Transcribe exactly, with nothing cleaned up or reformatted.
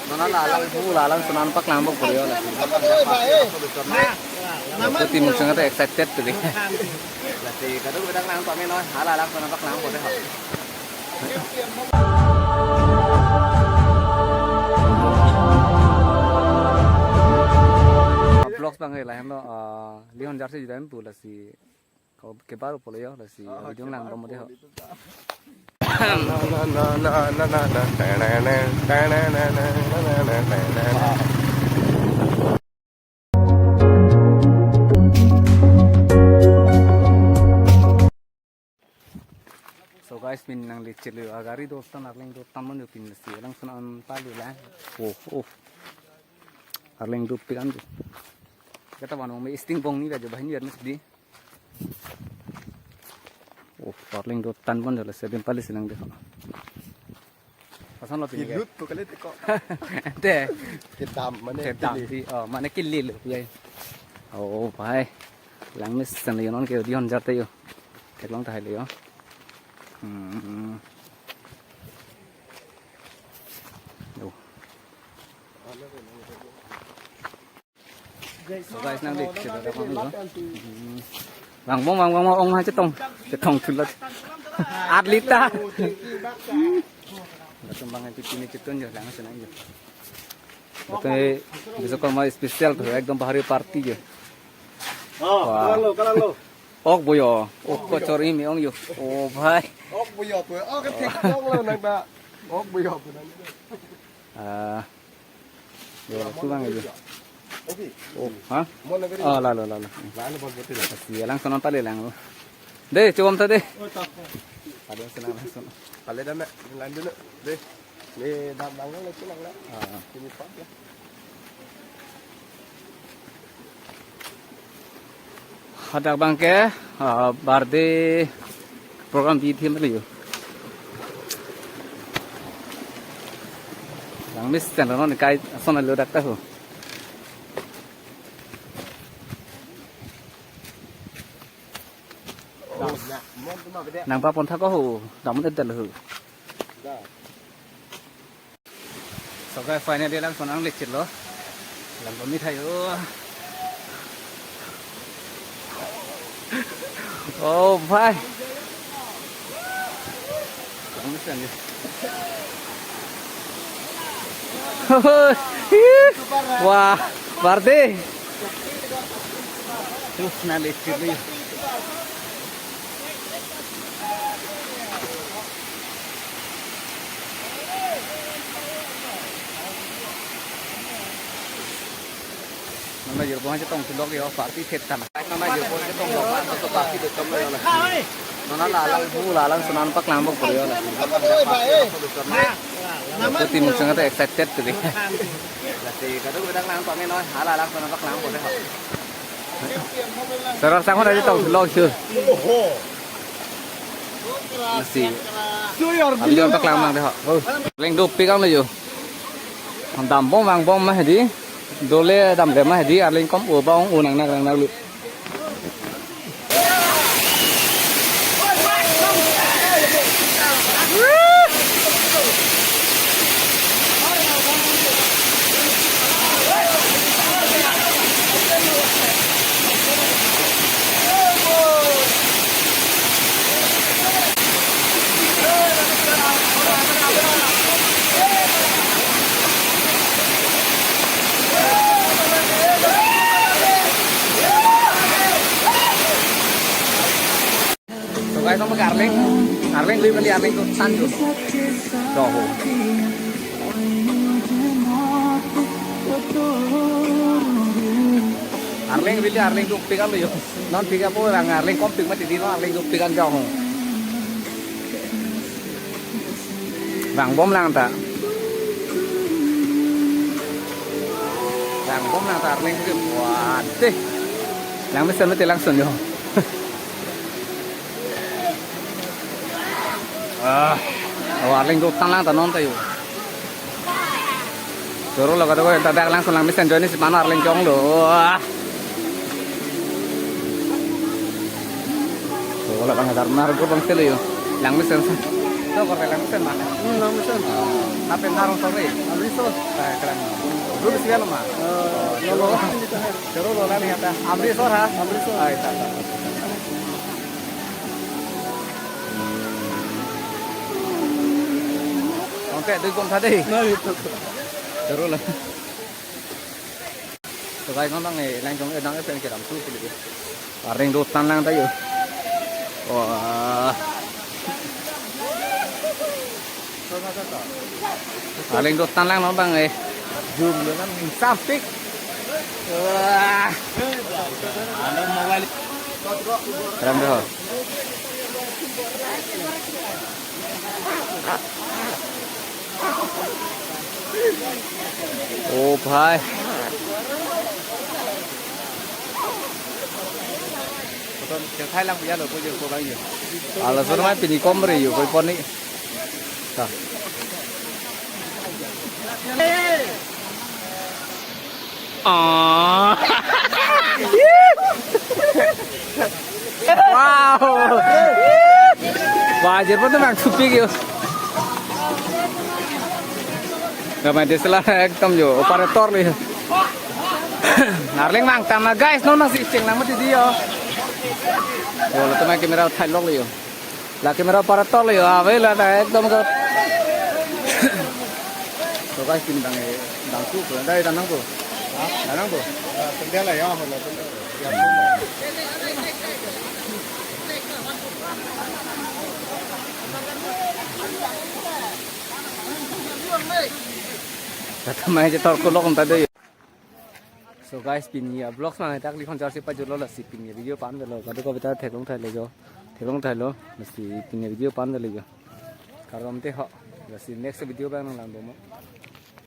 Nona la alang bu la alang sonan paklang bok puri la. Kuti mung sangat excited tadi. Lasi kadung bidang lang pame noi, hala alang sonan paklang bok deh. Vlogs bang lahenlo, eh, Lihon Jarsi judan pu lasi. Kau kebar pulo yo, lasi video lang bom deh ho. So guys, pini nang lecet lo, agari dotan, arleng dotan man yo pini lasi, alang sonan palu la. Oh, oh. Arleng dopik an tu. Kata bang me sting bong ni ba jo bahin ya mesti. Oh, arleng dotan pon jala sedem pali sinang deh. Pasan lo pini ke. Kilut tu kali teko. Deh. Kedam mane. Kedam kili. Di, oh, mane kili lo ya. Oh, bhai. Langmesen yo non ke Lihon Jar te yo. Theklong tahai le yo. Hmm. Yo. So guys, nang dek, kita ada kami lo. Hmm. Bang bong, bang bong, ong ha chetong, chetong tulot. Atleta. Langsung bang itu kini chetong yo, langsung aja. Itu bisa kau mau spesial tu, ekdom bahari party yo. Oh, wah. Kalang lo, kalang lo. Ok boyo, ok kocor imi ong yo. Oh bhai. Ok boyo, boyo. Oh, kan thek ong lo nang ta. Ok boyo, boyo nang. Ah. Yo, tu bang aja. Oke. Oh, ha? Mo nang kali. Oh, lalo, lalo. Lalo bang betul. Pasti ya, langsung nonton deh, lang. Deh, coba minta deh. Oh, tak. Ada yang senang langsung. Pale dah, Mek. Lanjut, Mek. Deh. Ni dam bang lo, tu lang lah. Ah. Ini pak ya. Hadak bang ke, ah, birthday program di thim lo yo. Langmesen lo non kai ason lo dak ta ho. Nang pa pon thak ho, dam det lo ho. So guys, finally lang sonang lecet lo. Lang pamit thayo. Oh, bhai. Lang misan ni. Wah, party. Terus na lecet lo. Nang na jirpo chetong tulok yo, party thet kan. Nang na jirpo chetong lok, party de kam lo. Nona la alang bu la alang sonan paklang bok puri yo. Kuti mung sangat excited tadi. Lasi kadung bidang lang pame noi, hala alang sonan paklang bok deh. Sarar sangat aja tong tulok yo. Lasi. Arleng dopik ang lo yo. Dam bom vang bom ma hedi. Dole dam le ma hedi, arleng kom o bang o nang nang nang nang lo. So guys, nang arleng, arleng lui bali arleng dotan tu. Doho. Arleng bali arleng dopik ang lo yo. Non pik apo lang arleng kom pik mati di non arleng dopik ang doho. Vang bom lang ta. Vang bom lang ta arleng ke. Wah, deh. Langmesen mati langsung yo. Ah, oh, arleng dotan lang ta non ta yo. Choro lo kado ko ta dak langsung langmesen join si mano arleng jong lo. Wah. Choro lo bang dar nar ko bang selo yo. Langmesen. Lo korte Langmesen ma? Hmm, Langmesen. Lapen arong sore. Amrisor. Ai, keren. Dulu siapa lo ma? Eh, lo, lo. Dulu lo nang ya ta. Amrisor ha? Amrisor. Ai, ta, ta, ta. Oke, dui kom tadi. Nah, itu. Dulu lo. So guys, non bang eh, lang jong eh, dang eh, pen kedam su pili. Arleng dotan lang ta yo. Wah. Arleng dotan lang non bang eh. Zoom dengan sampik. Wah. Keren doh. Oh, bhai. Thai lang punya lo, punya ko lang yo. Ala sana mai pini kom re yo, koi pon ni. Ta. Ah. Wow. Wah, jerpon tu mang supi kyo. Gamai desla ekdom yo, operator le. Arleng mang tama guys, non nang si cheng lang mati di yo. Yo, lo tu mai camera thai lok le yo. La camera operator le yo, ave la ta ekdom ko. So guys, pini dang eh, dang su ko, dai dang nang ko. Ha? Dang nang ko. Tendela ya, hola tendela. Kata mai je tor ko lok ta de. So guys, pini a vlogs mang tak likhon jar si pajut lo, lasi pini video pan velo. Kadu ko beta theklong thai le jo. Theklong thai lo. Lasi pini video pan velo jo. Karom te ho. Lasi next video bang nang lang domo.